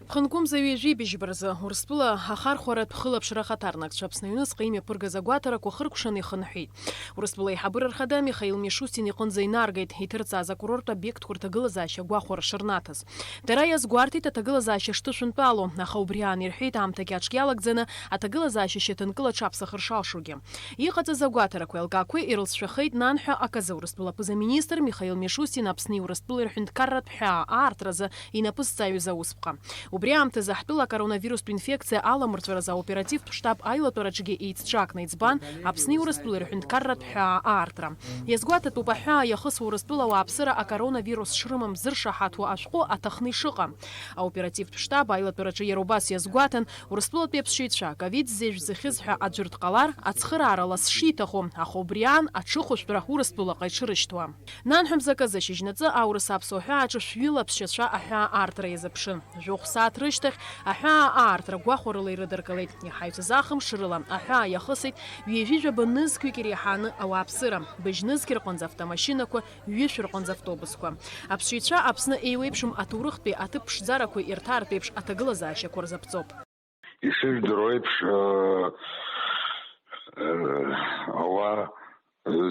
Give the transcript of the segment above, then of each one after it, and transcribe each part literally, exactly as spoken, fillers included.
Ԥхынкәымза ҩажәи быжьба рзы Урыстәыла ахархәаратә хылаԥшра ахаҭарнакцәа Аԥсны аҩныҵҟа имҩаԥыргаз агәаҭарақәа хыркәшаны ихынҳәит. Урыстәыла аиҳабыра рхада Михаил Мишустин иҟынӡа инаргеит иҭырҵааз акурорттә обиектқәа рҭагылазаашьа агәахәара шырнаҭаз. Дара иазгәарҭеит аҭагылазаашьа шҭышәынтәало, аха убри аан ирҳәеит, аамҭа кьаҿк иалагӡаны аҭагылазаашьа шьаҭанкыла аҽаԥсахыр шалшогьы. Иҟаҵаз агәаҭарақәеи алкаақәеи ирылҵшәахеит нанҳәа аказы Урыстәыла аԥыза-министр Михаил Мишустин Аԥсни Урыстәылеи рҳәынҭқарратә ҳәаа аарҭразы инапы зҵаҩыз аусԥҟа. Убри аамҭазы ҳтәыла акоронавирустә инфекциа аламырҵәаразы аоперативтә штаб аилатәараҿгьы еицҿакны иӡбан Аԥсни Урыстәылеи рҳәынҭқарратә ҳәаа аартра. Иазгәаҭатәуп аҳәаа иахысуа Урыстәыла ауааԥсыра акоронавирус шрымам зыршаҳаҭуа ашәҟәы аҭахны ишыҟам. Аоперативтә штаб аилатәараҿы иара убас иазгәаҭан, Урыстәылатәи аԥсшьаҩцәа ковид зежә зыхьыз ҳәа аӡәыр дҟалар, ацхыраара лас шиҭаху, аха убри аан аҽыхәышәтәра Урыстәылаҟа иҽырышьҭуа. Нанҳәа мзаказы шьыжьнаҵы аурыс аԥсуа ҳәааҿы шәҩыла аԥсшьацәа аҳәаа аартра иазыԥшын. Жәохә сааҭ рышьҭахь аҳәаа аартра гәахәарыла ирыдыркылеит. Иҳаҩсыз ахымш рыла аҳәаа иахысит ҩажәи жәаба нызқьҩык иреиҳаны ауааԥсыра. Быжь нызқь рҟынӡа автомашьынақәа ҩышә рҟынӡа автобусқәа. Аԥсшьаҩцәа Аԥсны еиуеиԥшым аҭоурыхтәи аҭыԥ ԥшӡарақәа ирҭаартә еиԥш аҭагылазаашьақәа рзаԥҵоуп. Ишыжәдыруа еиԥш, э, э, ауаа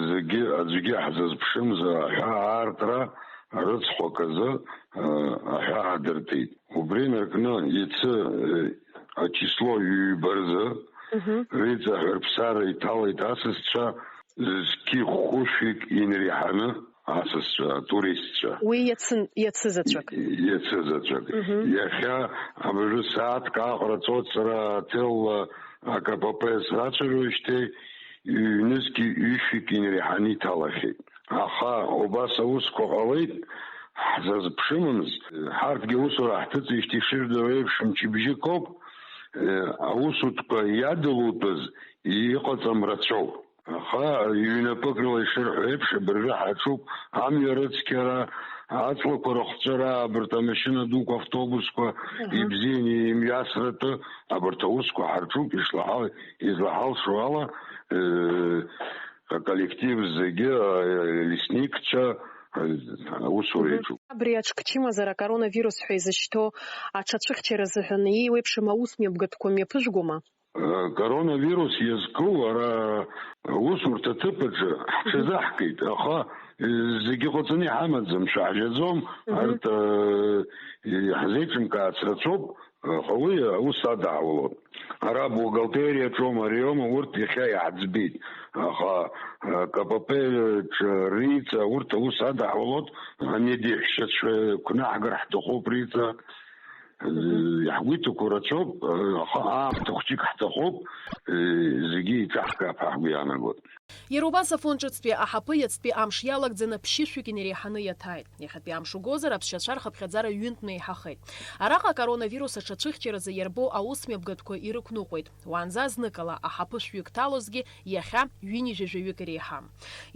зегьы аӡәгьы ҳзазԥшымзар аҳәаа аартра рыцхәак азы, э, аҳәаа дыртит. Убри инаркны иацы, э, ачисло ҩба рзы Мгм. Риҵа ҳәырԥсара иҭалеит асасцәа зқьи хәышәҩык инреиҳаны асасцәа, атуристцәа. Уи иацын, иацы заҵәык. Иацы заҵәык. Мгм. Иахьа абыржәы сааҭк ааҟара ҵоуцара аҭел А К П П срацәажәоижьҭеи ҩнызқьи ҩышәҩык инреиҳаны иҭалахьеит. Аха убас аусқәа ҟалеит, ҳзазԥшымыз, ҳарҭгьы аусура ҳҭыҵижьҭеи ишыжәдыруа еиԥш мчыбжьык ауп, аусутәқәа иадылутәыз иҟаҵам рацәоуп. Аха ҩнапык рыла ишырҳәо еиԥш, абыржәы ҳаҿуп амҩа рыцқьара, аҵлақәа рыхҵәара, абарҭ амашьына дуқәа, автобусқәа Аҳа. Ибзианы имҩасратәы, абарҭ аусқәа ҳарҿуп, ишлаҳау-, излаҳалшо ала, э, аколлектив зегьы, э, лесникцәа, э, аусура Мгм. иаҿуп. Абри аҽкчымазара акоронавирус ҳәа изышьҭоу аҽацәыхьчара азыҳәан еиуеиԥшым аусмҩаԥгатәқәа мҩаԥыжәгома? Коронавирус иазку ара аусурҭа аҭыԥ аҿы ҳҽазаҳкит, аха, э, зегьы ҟаҵаны иҳамаӡам, шәаҳжьаӡом, Мгм. арҭ, э, иаҳзеиҿымкаарц рацәоуп, аха уи аус адаҳулоит. Ара бухгалтериаҿоума, ариоума, урҭ иахьа иаҳӡбеит, аха, э, К П П ҿы риҵа урҭ аус адаҳулоит, ани диҳәшьацәа гәнаҳгар ҳҭахуп риҵа. Мгм. Иаҳгәы иҭақәоу рацәоуп, аха аамҭа хәҷык ҳҭахуп, зегьы еиҿаҳкаап ҳәа ҳгәы иаанагоит. Иара убас Афон ҿыцтәи аҳаԥы иацтәи амш иалагӡаны ԥшьышәҩык инареиҳаны иаҭааит. Иахьатәи амш угозар, аԥсшьацәа рхыԥхьаӡара ҩынтәны еиҳахеит. Араҟа акоронавирус аҽацәыхьчаразы иарбоу аусмҩаԥгатәқәа ирықәныҟәеит. Уаанӡа зныкала аҳаԥы шәҩык ҭалозгьы иахьа ҩынҩажәа жәаҩык иреиҳам.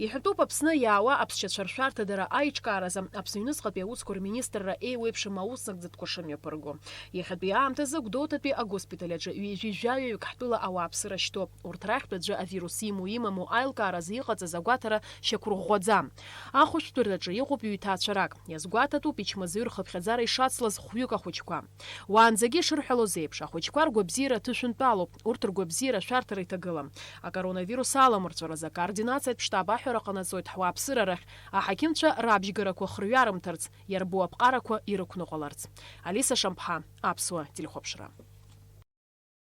Иҳәатәуп Аԥсны иаауа аԥсшьацәа ршәарҭадара аиҿкааразы Аԥсны аҩныҵҟатәи аусқәа рминистрра еиуеиԥшым аусзынгӡатәқәа шымҩаԥырго. Иахьатәи аамҭазы Гәдоуҭатәи агоспиталь аҿы ҩажәи жәаҩаҩык ҳтәыла ауааԥсыра шьҭоуп. Урҭ рахьтә аӡәы авирус имоу-имаму аилкааразы иҟаҵаз агәаҭара шьақәырӷәӷәаӡам. Ахәышәтәыраҿы иҟоуп ҩ-ҭаацәарак. Иазгәаҭатәуп ичмазаҩ рхыԥхьаӡара ишацлаз хәҩык ахәыҷқәа. Уаанӡагьы ишырҳәалоз еиԥш, ахәыҷқәа ргәабзиара аҭышәынтәалоуп, урҭ ргәабзиара ашәарҭара иҭагылам. Акоронавирус аламырҵәаразы акоординациатә штаб аҳәара ҟанаҵоит ҳуааԥсыра рахь аҳақьымцәа рабжьгарақәа хырҩарымҭарц, иарбоу аԥҟарақәа ирықәныҟәаларц. Алиса Шамԥҳа, Аԥсуа телехәаԥшра.